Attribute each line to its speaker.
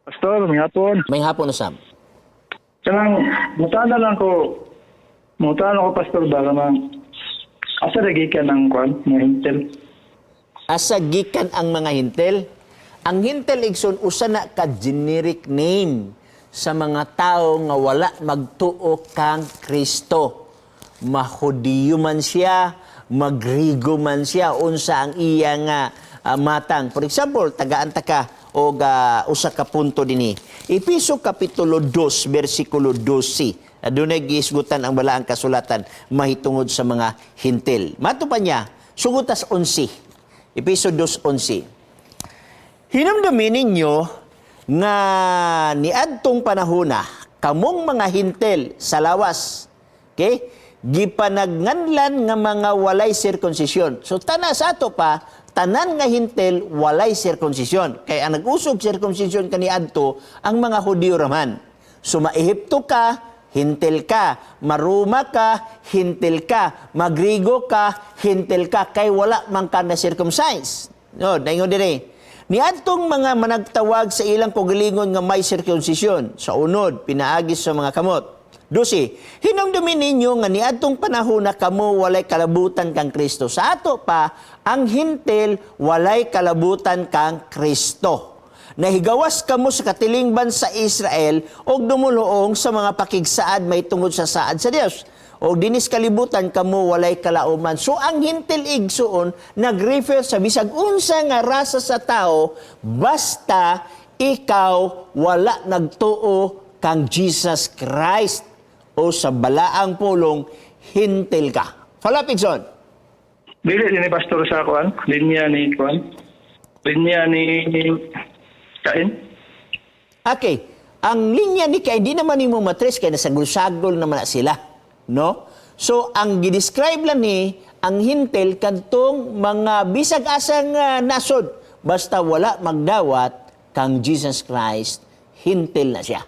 Speaker 1: Pastor, may hapon.
Speaker 2: May hapon na, Sam.
Speaker 1: Kanang, mutana lang ko, mutana ko, Pastor, ba, kanang, asa lagi ka ng kwan, mga hintel?
Speaker 2: Asa gikan ang mga hintel? Ang hintel, igsoon, usa na ka generic name sa mga tao nga wala magtuo kang Kristo. Mahudiyo man siya, magrigo man siya, unsa ang iya nga matang. For example, tagaan ta ka og usa ka punto dinhi. Epeso kapitulo 2 bersikulo 12. Adunay gihisgutan ang balaang kasulatan mahitungod sa mga hintel. Mato pa niya, sugutas 11. Epeso 2:11. Hinumdumi ninyo nga niadtong panahona kamong mga hintel sa lawas. Okay? Gipanagnganlan nga mga walay sirkunsisyon. So tanan sa ato pa, tanan nga hintel walay sirkunsisyon. Kay ang nag-usog sirkunsisyon kaniadto ang mga Hudiyo raman. So maehipto ka, hintel ka. Maruma ka, hintel ka. Magrigo ka, hintel ka. Kay wala man ka na circumcise. No, naingon dire. Niadtong mga managtawag sa ilang kaugalingon nga may sirkumsisyon sa unod, pinaagi sa mga kamot. 12. Hinumdumi ninyo nga niadtong panahon na kamo walay kalabutan kang Kristo. Sa ato pa, ang hintel walay kalabutan kang Kristo. Nahigawas kamo sa katilingban sa Israel og dumuluong sa mga pakigsaad may tungod sa saad sa Dios. O dinis kalibutan kamo walay kalauman. So ang hintil, igsuon, nag-refer sa bisag unsa nga rasa sa tao basta ikaw wala nagtuo kang Jesus Christ o sa balaang pulong, hintil ka. Follow up, igsoon.
Speaker 1: Dili din ni Pastor sa kwan, linya ni kwan, linya ni Cain.
Speaker 2: Okay. Ang linya ni Cain, di naman nimo matres kay nasagol-sagol naman na sila. No? So, ang gidescribe lang ni, ang hintel kadtong mga bisag asang nasod, basta wala magdawat kang Jesus Christ, hintel na siya.